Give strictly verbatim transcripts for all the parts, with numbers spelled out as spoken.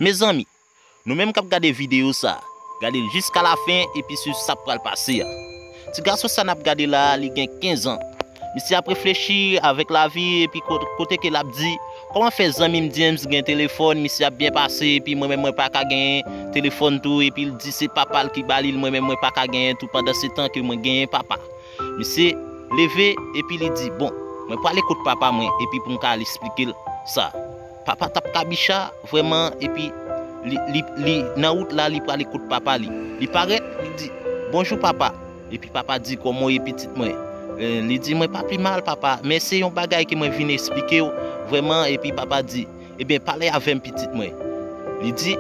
Mezanmi, nou menm k ap gade videyo sa, gade l jiska lafen epi swiv sa k pral pase a. Ti gason sa n ap gade la a, li gen kenz an. Misye ap reflechi avèk lavi epi ko-, kote ke l ap di, kòman fè zanmi m James gen telefòn, misye ap byen pase epi mwen menm mwen pa ka genyen telefòn tou, epi l di se papa l ki ba li l, mwen menm mwen pa ka genyen tou pandan se tan ke mwen genyen papa. Misye leve epi li di, bon, mwen prale kot papa mwen epi pou m ka al esplike l sa. Papa t ap kabicha vrèman epi li, li, li nan wout la, li prale kot papa li. Li parèt, li di, bonjou papa. Epi papa di, kòman w ye pitit mwen? Eh, li di, mwen pa pi mal papa, men se yon bagay ke mwen vin esplike w vrèman. Epi papa di, ebyen pale avè m pitit mwen. Li di,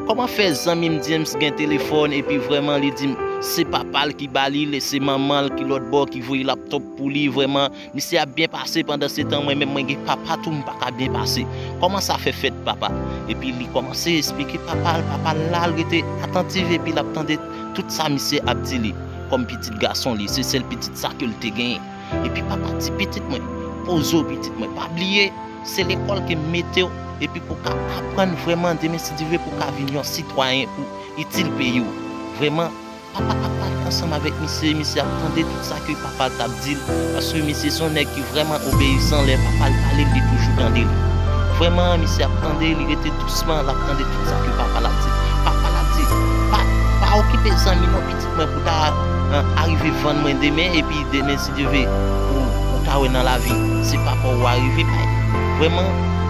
kòman fè zanmi m James gen telefòn epi vrèman li di m se papa l ki ba li l, se manman l ki lòt bò ki voye laptòp pou li vrèman. Misye ap byen pase pandan se tan mwen menm mwen gen papa tou m pa ka byen pase. Kòman sa fè fèt papa? Epi li kòmanse esplike papa l, papa l la, l rete atantif epi l ap tande tout sa misye ap di li. Kòm pitit gason li, se sèl pitit sa ke l te genyen. Epi papa di pitit mwen, poze w pitit mwen, pa bliye, se lekòl ke m mete w, epi pou w ka aprann vrèman demen si Dye vle pou w ka vin yon sitwayen pou itil peyi w. Vrèman, papa ap pale ansanm avèk misye, misye ap tande tout sa ke papa l t ap di l, paske misye se yon nèg ki vrèman obeyisan, lè papa l pale l, li toujou tande l. Vrèman, misye ap tande, li rete dousman, l ap tande tout sa ke papa l ap di. Papa l ap di, pa, pa okipe zanmi non pitit mwen pou ta, eh, arive vann mwen demen, epi demen si Dye vle, ou, ou ta wè nan lavi, se papa w arive bay. Vrèman,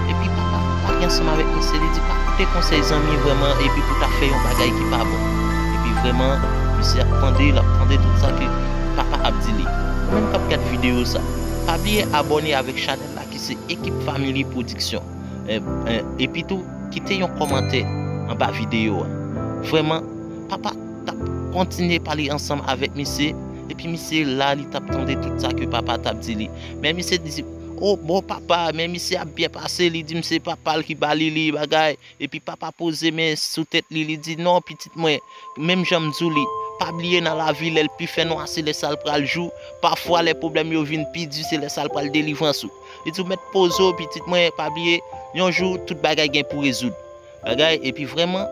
epi papa pale ansanm avèk misye, li di pa koute konsèy zanmi vrèman, epi pou ta fè yon bagay ki pa bon. Epi vrèman, misye ap tande, l ap tande tout sa ke papa ap di li. Ou menm k ap gad videyo sa, pa bliye abòne avèk chanèl la ki se Ekip Family Production. Eh, eh, epi tou, kite yon kòmantè anba videyo a. Vrèman, papa t ap kontinye pale ansanm avèk misye, epi misye la, li t ap tande tout sa ke papa t ap di li. Men misye di, o, bon papa, men misye ap byen pase, li di m se papa l ki ba li li bagay. Epi papa poze men sou tèt li, li di, non, pitit mwen, menm jan m di w li, pa bliye nan lavi, lè l pi fè nwa, se lè sa l pral jou. Pafwa, lè pwoblèm yo vin pi di, se lè sa l pral delivrans ou. Li di w mèt poze w, pitit mwen, pa bliye, yon jou, tout bagay gen pou rezoud. Bagay, epi vrèman,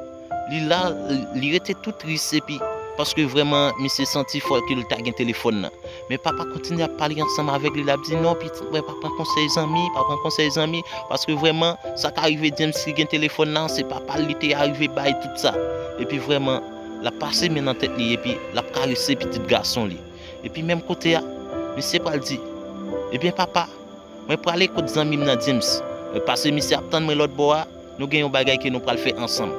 li la, li rete tou tris, epi paske vrèman, misye santi fò ke l ta gen telefòn nan. Men papa kontinye ap pale ansanm avèk li, l ap di, non, pitit mwen, pa pran konsèy zanmi, pa pran konsèy zanmi, paske vrèman, sa ka rive James ki gen telefòn nan, se papa l li te arive bay tout sa. Epi vrèman, l ap pase men nan tèt li, epi l ap karese pitit gason li. Epi menm kote a, misye pral di, ebyen papa, mwen prale kot zanmi m nan James. Paske misye ap tann mwen lòt bò a, nou gen yon bagay ke nou pral fè ansanm.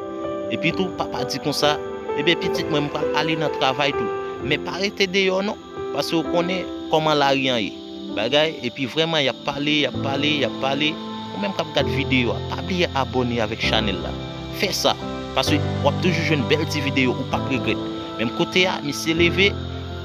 Epi tou, papa di konsa, ebyen pitit mwen, m pral ale nan travay tou. Men pa rete deyò non, paske w konnen kòman lari an ye. Bagay, epi vrèman, y ap pale, y ap pale, y ap pale. Ou menm k ap gad videyo a, pa bliye abòne avèk chanèl la. Fè sa, paske w ap toujou jwenn bèl ti videyo, ou p ap regrèt. Menm kote a, misye leve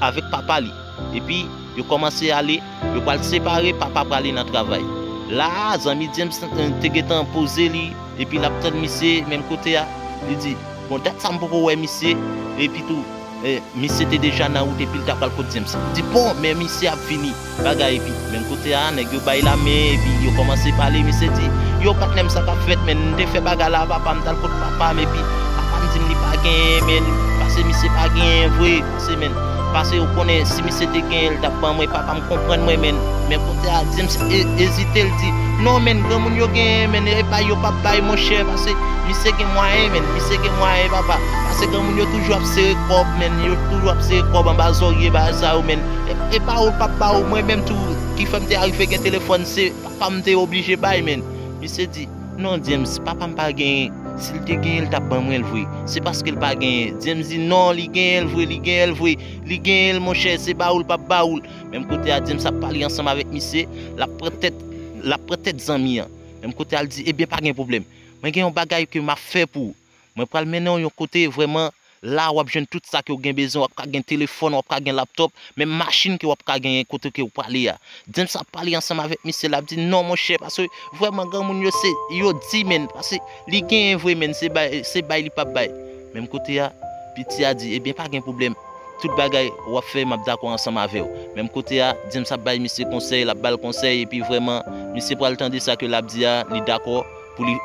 avèk papa li. Epi, yo kòmanse ale, yo pral separe, papa prale nan travay. La a, zanmi James, eh, te gentan poze li, epi l ap tann misye, menm kote a, li di, bon, dat sa m poko wè misye, epi tou, eh, misye te deja nan wout, epi l ta pral kot James. Li di, bon, men misye ap vini, bagay, epi, menm kote a, nèg yo bay lamen, epi yo kòmanse pale, misye di, yo, patnè m, sa k ap fèt, men, m te fè bagay la, papa, m t al kot papa m, epi papa m di m li pa genyen, men, pase misye pa genyen vre, pase, men, pase, ou konnen, si misye te genyen, l t ap ban mwen, papa m konprann mwen, men, men kote a, James e-, ezite, l di, non, men, granmoun yo genyen, men, e bay yo p ap bay, monchè, pase misye gen mwayen, men, misye gen mwayen, papa, pase granmoun yo toujou ap sere kòb, men, yo toujou ap sere kòb anba zòrye, bagay sa yo, men, e, e ba ou, l p ap ba ou, mwen menm tou, ki fè m te arive gen telefòn, se papa m te oblije bay, men. Misye di, non, James, papa m pa genyen. Si l te genyen, l t ap ban mwen l vre. Se paske l pa genyen. James di, non, li genyen l vre, li genyen l vre. Li genyen l, monchè, se ba ou l p ap ba ou l. Menm kote a, James ap pale ansanm avèk misye, l ap pran tèt, l ap pran tèt zanmi an. Menm kote a, l di, ebyen, pa gen pwoblèm. Mwen gen yon bagay ke m ap fè pou ou. Mwen pral mennen w yon kote vrèman, la w ap jwenn tout sa ke w gen bezwen, w ap ka gen telefòn, w ap ka gen laptòp, menm machin ke w ap ka genyen kote ke w prale a. James ap pale ansanm avèk misye, l ap di, non, monchè, paske vrèman, granmoun yo se, yo di, men, paske li genyen vre, men, se bay, se bay li p ap bay. Menm kote a, piti a di, ebyen, pa gen pwoblèm. Tout bagay w ap fè, m ap dakò ansanm avè w. Menm kote a, James ap bay misye konsèy, l ap ba l konsèy, epi vrèman, misye pral tande sa ke l ap di a, li dakò pou li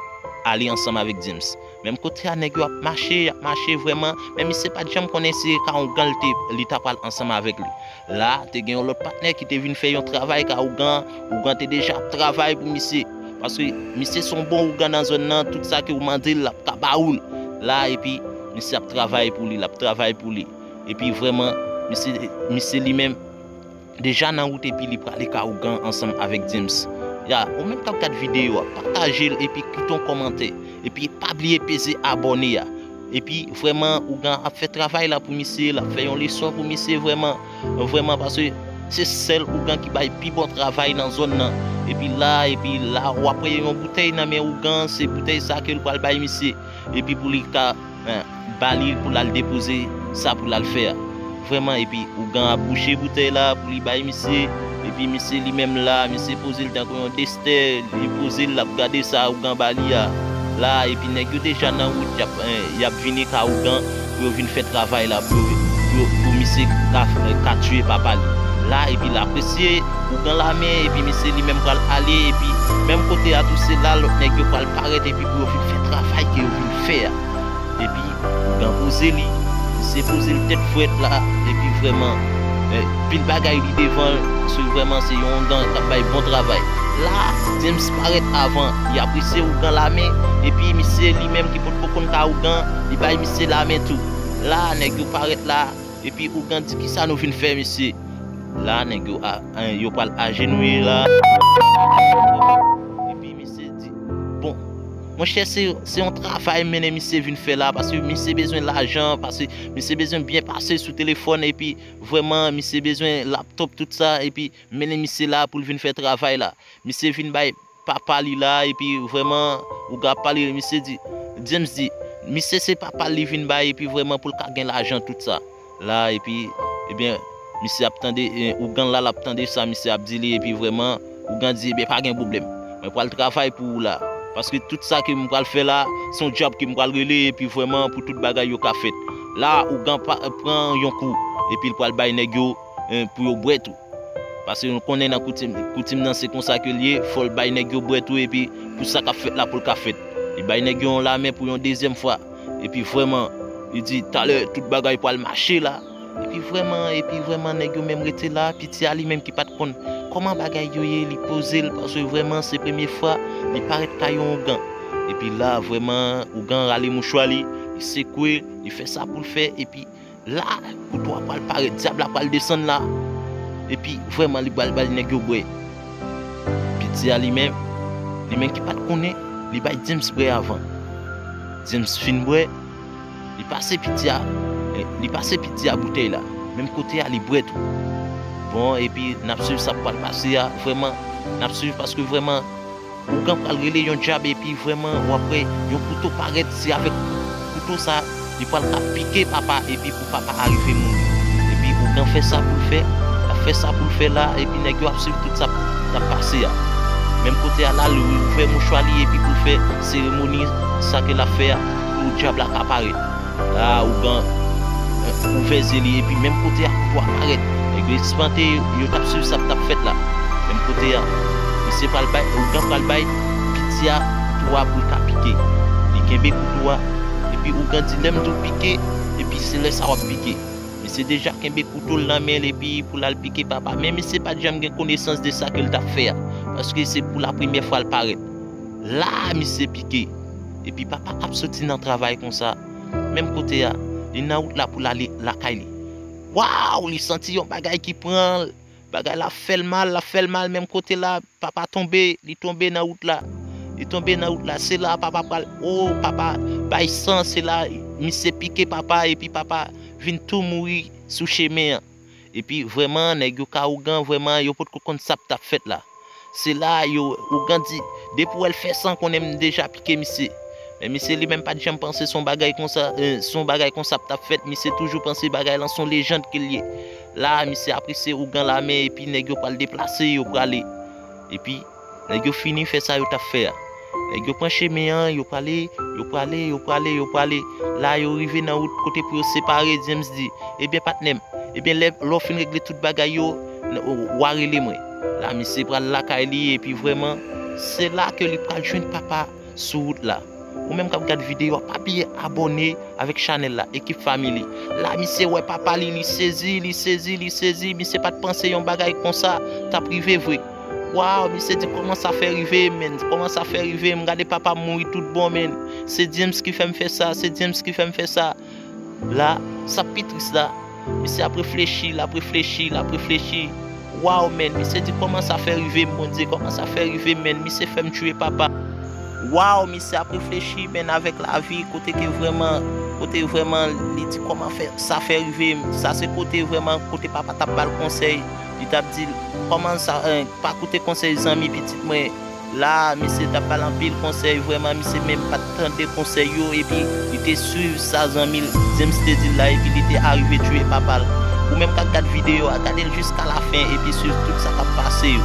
ale ansanm avèk James. Menm kote a, nèg yo ap mache, y ap mache vrèman, men misye pa t janm konnen se ka ougan li te, li ta pral ansanm avèk li. La, te gen yon lòt patnè ki te vin fè yon travay ka ougan, ougan te deja ap travay pou misye. Paske misye se yon bon ougan nan zòn nan, tout sa ke ou mande l, l ap ka ba ou l. La, epi, misye ap travay pou li, l ap travay pou li. Epi vrèman, misye, misye li menm, deja nan wout epi li prale ka ougan ansanm avèk James. Ya, ou menm k ap gad videyo a, pataje l epi kite yon kòmantè. Epi pa bliye peze abòne a. Epi vrèman, ougan ap fè travay la pou misye, l ap fè yon leson pou misye vrèman, vrèman, paske se sèl ougan ki bay pi bon travay nan zòn nan. Epi la, epi la, w ap wè yon boutèy nan men ougan, se boutèy sa ke l pral bay misye. Epi pou li ka, eh, ba li pou l al depoze sa pou l al fè a. Vrèman, epi ougan ap bouche boutèy la pou li bay misye. Epi misye li menm la, misye poze l tankou yon destè, li poze l, l ap gade sa ougan ba li a. La, epi nèg yo deja nan wout, y ap, eh, y ap vini ka ougan pou yo vin fè travay la, pou yo, pou, pou misye ka, ka tiye papa li. La, epi l apresye, ougan lame, epi misye li menm pral ale, epi menm kote a tou se la lòt nèg yo pral parèt, epi pou yo vin fè travay ke yo vin fè a. Epi, ougan poze li, misye poze l tèt frèt la, epi vrèman, eh, pil bagay li devan l, se vrèman se yon ougan k ap bay bon travay. La, James parèt avan, li apresye ougan lame, epi misye li menm ki potko konn ka ougan, li bay misye lamen tou. La, nèg yo parèt la, epi ougan di, "Kisa nou vin fè, mesye?" La, nèg yo, a, en, yo pral ajenouye la. Epi misye di, "Bon, monchè, se, se yon travay mennen misye vin fè la, paske misye bezwen lajan, paske misye bezwen byen pase sou telefòn, epi vrèman, misye bezwen laptop, tout sa, epi mennen misye la pou l vin fè travay la." Misye vin bay papa li la, epi vrèman, ougan ap pale, misye di, James di, misye se papa li vin bay, epi vrèman pou l ka gen lajan, tout sa. La, epi, ebyen, misye ap tande, eh, ougan la, l ap tande sa misye ap di li, epi vrèman, ougan di, ebyen, pa gen pwoblèm. Mwen pral travay pou ou la. Paske tout sa ke m pral fè la, se yon djab ke m pral rele, epi vrèman, pou tout bagay yo ka fèt. La, ougan pa, pran yon kou, epi l pral bay nèg yo, eh, pou yo bwè tou. Paske nou konnen nan koutim, koutim nan se konsa ke l ye, fò l bay nèg yo bwè tou, epi pou sa k ap fèt la pou l ka fèt. Li bay nèg yo yon lamen pou yon dezyèm fwa. Epi vrèman, li di, "Talè, tout bagay pral mache la." Epi vrèman, epi vrèman, nèg yo menm rete la, piti a li menm ki pa t konn kòman bagay yo ye, li poze l, paske vrèman, se premye fwa li parèt kay yon ougan. Epi la, vrèman, ougan rale mouchwa li, li sekwe, li fè sa pou l fè, epi la, kouto a pral parèt, dyab la pral desann la. Epi, vrèman, li pral bay nèg yo bwè. Piti a li menm, li menm ki pa t konnen, li bay James bwè avan. James fin bwè, li pase piti a, eh, li pase piti a boutèy la. Menm kote a, li bwè tou. Bon, epi, n ap swiv sa k pral pase a, vrèman, n ap swiv paske vrèman, ougan pral rele yon djab epi vrèman w ap wè yon kouto parèt, se avèk kouto sa li pral ka pike papa epi pou papa a rive mouri. Epi ougan fè sa pou l fè, l ap fè sa pou l fè la, epi nèg yo ap swiv tout sa k ap pase a. Menm kote a la, li ouvè mouchwa li epi pou l fè seremoni sa ke l ap fè a pou djab la ka parèt. La, ougan, eh, ouvè zye li, epi menm kote a, kouto a parèt. Nèg yo espante, yo t ap swiv sa k t ap fèt la. Menm kote a, misye pral bay, ougan pral bay piti a kouto a pou l ka pike. Li kenbe kouto a, epi ougan di, "Lè m di w pike, epi se lè sa w ap pike." Misye deja kenbe kouto l nan men l, epi pou l al pike papa. Men misye pa t janm gen konesans de sa ke l t ap fè a, paske se pou la premyè fwa l parèt. La, misye pike. Epi papa ap soti nan travay konsa. Menm kote a, li nan wout la pou l ale lakay li. Waw, li santi yon bagay ki pran l. Bagay la fè l mal, la fè l mal. Menm kote la, papa tonbe, li tonbe nan wout la. Li tonbe nan wout la. Se la papa pral, o, papa bay san. Se la misye pike papa, epi papa vin tou mouri sou chemen an. Epi vrèman, nèg yo ka ougan, vrèman, yo potko konn sa k t ap fèt la. Se la yo, ougan di, "Depi w wè l fè san, konnen m deja pike misye." Men misye li menm pa t janm panse se yon bagay konsa, eh, se yon bagay konsa k t ap fèt. Misye toujou panse bagay lan se yon lejand ke l ye. La, misye apresye ougan lamen, epi nèg yo pral deplase, yo prale. Epi, nèg yo fini fè sa yo t ap fè a. Nèg yo pran chemen an, yo prale, yo prale, yo prale, yo prale. La, yo rive nan wout kote pou yo separe, James di, "Ebyen, patnè m, ebyen, lè, lè w fin regle tout bagay yo, n-, w a rele mwen." La, misye pral lakay li, epi vrèman, se la ke li pral jwenn papa sou wout la. Ou menm k ap gad videyo a, pa bliye abòne avèk chanèl la, Ekip Family. La, misye wè papa li, li sezi, li sezi, li sezi. Misye pa t panse yon bagay konsa t ap rive vre. Waw, misye di, "Kòman sa fè rive m, menn? Kòman sa fè rive m? Gade papa m mouri tout bon, menn. Se James ki fè m fè sa, se James ki fè m fè sa." La, sa k pi tris la, misye ap reflechi, l ap reflechi, l ap reflechi. Waw, menn, misye di, "Kòman sa fè rive m, Bondye? Kòman sa fè rive m, menn? Misye fè m tiye papa." Waw, misye ap reflechi, menn, avèk lavi, kote ke vrèman, kote vrèman li di, "Kòman fè, sa fè rive m?" Sa se kote vrèman, kote papa t ap ba l konsèy. Li t ap di l, "Kòman sa, eh, pa koute konsèy zanmi pitit mwen." La, misye t ap ba l anpil konsèy, vrèman, misye menm pa t tande konsèy yo, epi li te swiv sa zanmi l, James te di l la, epi li te arive tiye papa l. Ou menm k ap gad videyo a, gade l jiska lafen, epi swiv tout sa k ap pase yo.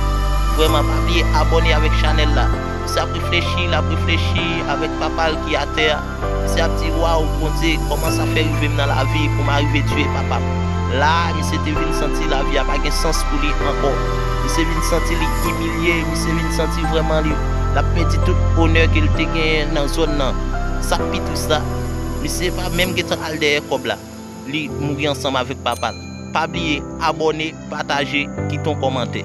Vrèman, pa bliye abòne avèk chanèl la. Misye ap reflechi, l ap reflechi avèk papa l ki atè a. Misye ap di, "Waw, Bondye, kòman sa fè rive m nan lavi pou m arive tiye papa m?" La, misye te vin santi lavi a pa gen sans pou li ankò. Misye vin santi li imilye, misye vin santi vrèman li, l ap pèdi tout onè ke l te genyen nan zòn nan. Sa k pi tris la, misye pa menm gentan al dèyè kòb la. Li mouri ansanm avèk papa l. Pa bliye abòne, pataje, kite yon kòmantè.